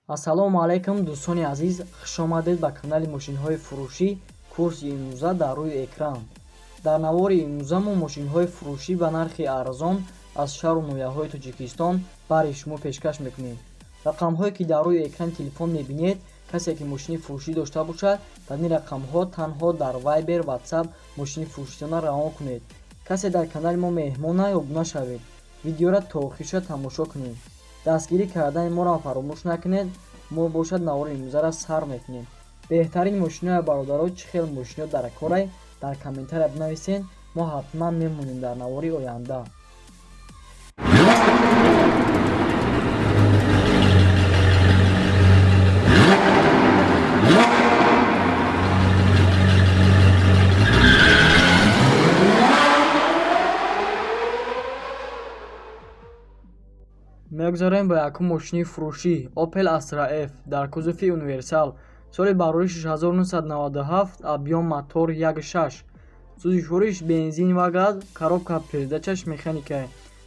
Ассалому алайкум, дӯстони азиз, хушомадед ба канали мошинҳои фурӯшӣ. Курси имрӯза дар рӯи экран. Дар навори имрӯза мо мошинҳои фурӯшӣ ба нархи арзон аз шаҳру ноҳияҳои Тоҷикистон барои шумо пешкаш мекунем. Рақамҳое, ки дар рӯи экрани телефон мебинед, касе ки мошини фурӯшӣ дошта бошад, дар ин рақамҳо танҳо дар Вайбер, Ватсап мошини фурӯшитона равон кунед. Касе дар канали мо меҳмон, обуна шавед, видеоро то охирша тамошо кунед, дастгирӣ кардани моро фаромӯш накунед. Мо бошад навори имрӯзаро сар мекунем. Беҳтарин мошиноя, бародаро, чӣ хел мошино дар корай, дар комментария бинависед, мо ҳатман мемонем дар навори оянда. Мегузарем ба якум мошини фурӯшӣ: Opel Astra F дар кузови универсал, соли барориши 1997, объём мотор 1.6, сӯзишвориш бензин ва газ, коробка передачаш механика.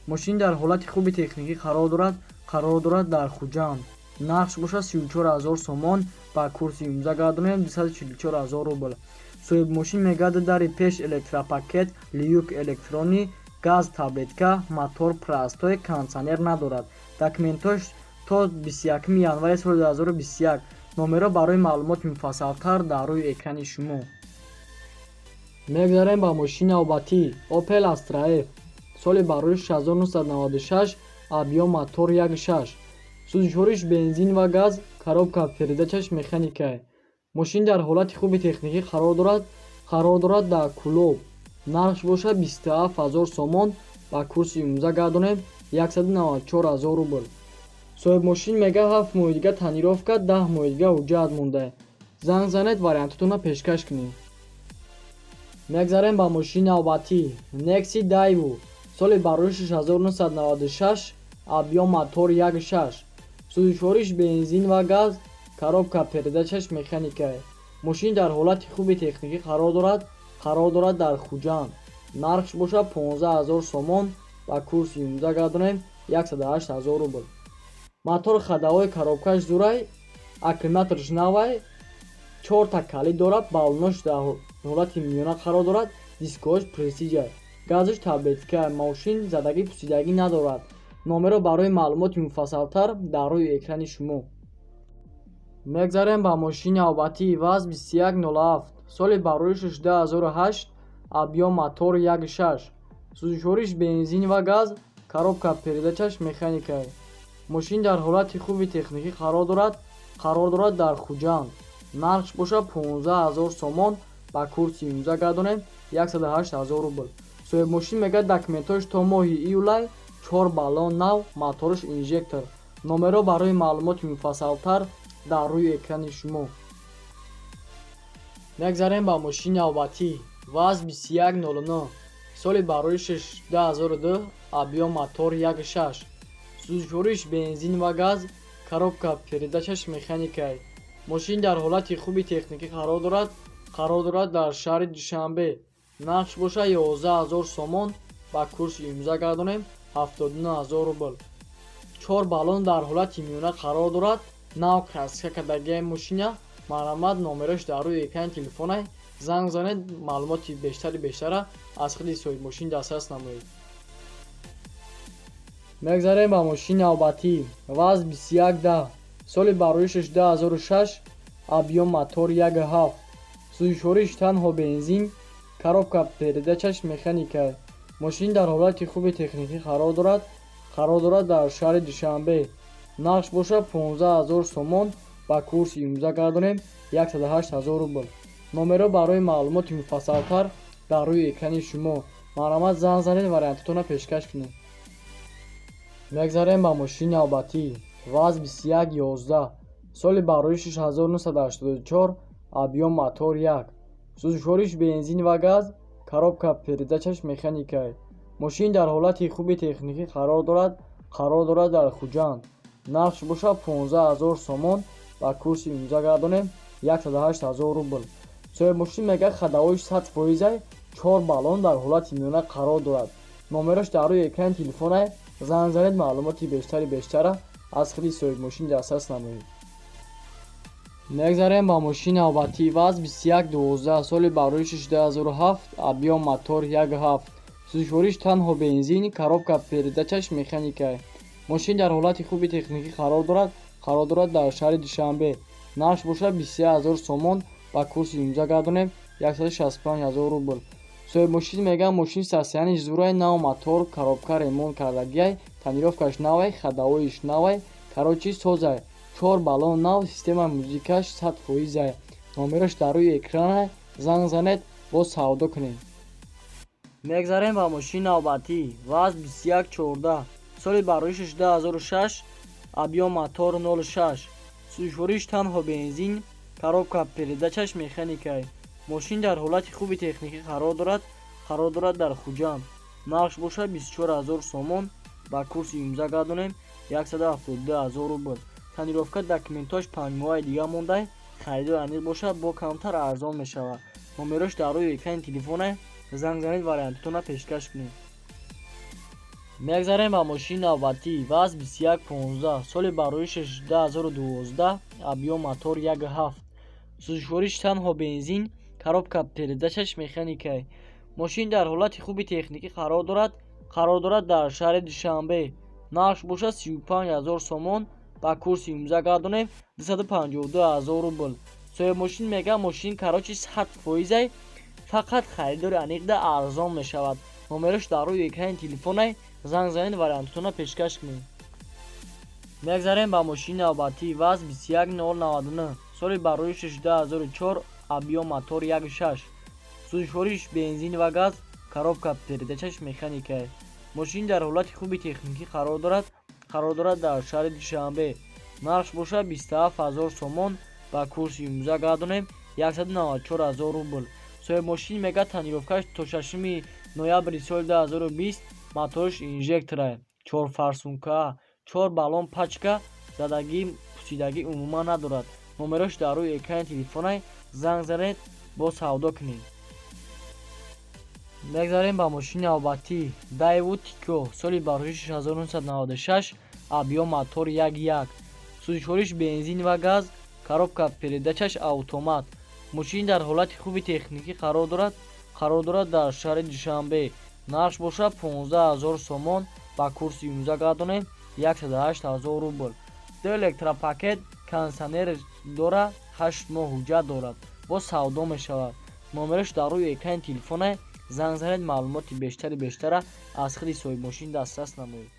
Мошин дар ҳолати хуби техникӣ қарор дорад, қарор дорад дар Хуҷанд. Нархш бошад 34 0 сомон, ба курси имрӯза гардонем 244 0 рубл. Соҳибмошин мегӯяд: дари пеш электропакет, люк электронӣ, газ таблетка, мотор простой, кондитсионер надорад. Документош то 21 январи соли 2021. Номерҳо барои маълумоти муфассалтар дар рӯи экрани шумо. Мегузарем ба мошини навбатӣ: Opel Astra F, соли барориш 1996, объём мотор 1.6, сӯзишвориш бензин ва газ, коробка передачаш механика. Мошин дар ҳолати хуби техникӣ қарор дорад, қарор дорад дар Кӯлоб. Нархш бошад 27 0 сомон, ба курси имрӯза гардонем 194 0 рубл. Соҳибмошин мега: 7 моҳи дига тонировка, 10 моҳи дига ҳуҷҷат монда. Занг занед, вариантотонро пешкаш кунем. Мегзарем ба мошини навбатӣ: Нексия Дайву, соли барориши 1996, объём мотор 1.6, сӯзишвориш бензин ва газ, коробка передачаш механика. Мошин дар ҳолати хуби техникӣ қарор дорад, қарор дорад дар Хуҷанд. Нархш бошад 15 0 сомон, ба курси имрӯза гардонем 108 0 рубл. Мотор ходовой, коробкаш зурай, аккумуляторш навай, чорта калид дорад, баллонош дар ҳолати миёна қарор дорад, дискош престижай, газш таблетка. Мошин задагӣ пусидагӣ надорад. Номерро барои маълумоти муфассалтар дар рӯи экрани шумо. Мегзарем ба мошини навбатӣ: ВАЗ 2107, соли бароришаш 2008, объём мотор 1.6, сӯзишвориш бензин ва газ, коробка передачаш механика. Мошин дар ҳолати хуби техникӣ қарор дорад, қарор дорад дар Хуҷанд. Нархш бошад 15 0 сомон, ба курси имрӯза гардонем 108 0 рубл. Соҳибмошин мегӯяд: документҳош то моҳи июлай, чор баллон нав, моторш инжектор. Номерҳо барои маълумоти муфассалтар дар рӯи экрани шумо. Мегзарем ба мошини навбатӣ: ВАЗ 2109, соли бароришаш 2002, объём мотор 1.6, сӯзишвориш бензин ва газ, коробка передачаш механика. Мошин дар ҳолати хуби техникӣ қарор дорад, қарор дорад дар шаҳри Душанбе. Нархш бошад 11 0 сомон, ба курси имрӯза гардонем 79 0 рубл. Чор баллон дар ҳолати миёна қарор дорад, нав краска кардагиаи мошина. Марҳамат, номерош дар рӯи экрани телефонай, занг занед, маълумоти бештари бештара аз худи соҳибмошин дастрас намоед. Мегзарем ба мошини навбатӣ: ВАЗ 2110, соли бароришаш 2006, объём мотор 1.7, сӯзишвориш танҳо бензин, коробка передачаш механика. Мошин дар ҳолати хуби техникӣ қарор дорад, қарор дорад дар шаҳри Душанбе. Нархш бошад 15 0 сомон, ба курси имрӯза гардонем 108 0 рубл. Номерҳо барои маълумоти муфассалтар дар рӯи экрани шумо. Марҳамат, занг занед, вариантотонро пешкаш кунед. Мегзарем ба мошини навбатӣ: ВАЗ 2111, соли бароришаш 1984, объём мотор 1, сӯзишвориш бензин ва газ, коробка передачаш механика. Мошин дар ҳолати хуби техникӣ қарор дорад, қарор дорад дар Хуҷанд. Нархш бошад 15 0 сомон, ба курси имрӯза гардонем 108 0 рубл. Соҳибмошин мегӯяд: ходовойш 100 фоизай, чор баллон дар ҳолати миёна қарор дорад. Номерош дар рӯи экрани телефонай, занг занед, маълумоти бештари бештара аз худи соҳибмошин дастрас намоед. Мегзарем ба мошини навбатӣ. ВАЗ 2112, соли бардориши 2007, объём мотор 1,7, сӯзишвориш танҳо бензин, коробка передачаш механика. Мошин дар ҳолати хуби техникӣ қарор дорад дар шаҳри Душанбе. Нархш бошад 23 000 сомон, ба курси имрӯза гардонем 165 000 рубл. Соҳибмошин мегӯяд, мошин состояниш зурай, нав мотор, коробка ремонт кардагиай, тонировкаш навай, ходовоиш навай, короче, созай, чор баллон нав, системаи музикаш 100%-ай. Номераш дар рӯи экранай, занг занед, боз савдо кунед. Мегзарем ба мошини навбатӣ. ВАЗ 2114, соли бардоришаш 2006, объём мотор 06, сӯзишвориш танҳо бензин, коробка передачаш механикай. Мошин дар ҳолати хуби техникӣ қарор дорад дар Хуҷанд. Нархш бошад 24 000 сомон, ба курси имрӯза гардонем 172 000 рубл. Тонировка, документош 5 моҳаи дига мондай, харидор аниқ бошад, бо камтар арзон мешавад. Номерош дар рӯи экрани телефоне, занг занед, вариантотонро пешкаш кунед. Мегзарем ба мошини навбатӣ. ВАЗ 2115, соли бардоришаш 2012, объём мотор 1,7, сӯзишвориш танҳо бензин, коробка передачаш механикай. Мошин дар ҳолати хуби техникӣ қарор дорад дар шаҳри Душанбе. Нархш бошад 35 000 сомон, ба курси имрӯза гардонем 252 000 рубл. Соҳибмошин мегӯяд, мошин, короче, 100%-ай, фақат харидори аниқда арзон мешавад. Номерош дар рӯи экрани телефонай, занг занед, вариантотонро пешкаш кунед. Мегзарем ба мошини навбатӣ. ВАЗ 21099, соли бардоришаш 2004, объём мотор 1,6, сӯзишвориш бензин ва газ, коробка передачаш механикай. Мошин дар ҳолати хуби техникӣ қарор дорад дар шаҳри Душанбе. Нархш бошад 27 000 сомон, ба курси имрӯза гардонем 194 000 рубл. Соҳибмошин мегӯяд, тонировкаш то 6 ноябри соли 2020, моторш инжектора, чорфорсунка, чор баллон пачка задагӣ, пусидагӣ умуман надорад. Номерош дар рӯи экрани телефонай, занг занед, бо савдо кунед. Мегзарем ба мошини навбатӣ. Дайву Тико, соли бардориши 1996, объём мотор 1,1, сӯзишвориш бензин ва газ, коробка передачаш автомат. Мошин дар ҳолати хуби техникӣ қарор дорад дар шаҳри Душанбе. Нархш бошад 15 000 сомон, ба курси имрӯза гардонем 108 000 рубл. Ду электропакет, кондитсионер дора, 8 моҳ ҳуҷҷат дорад, боз савдо мешавад. Номераш дар рӯи экрани телефоне, занг занед, маълумоти бештари бештара аз худи соҳибмошин дастрас намоед.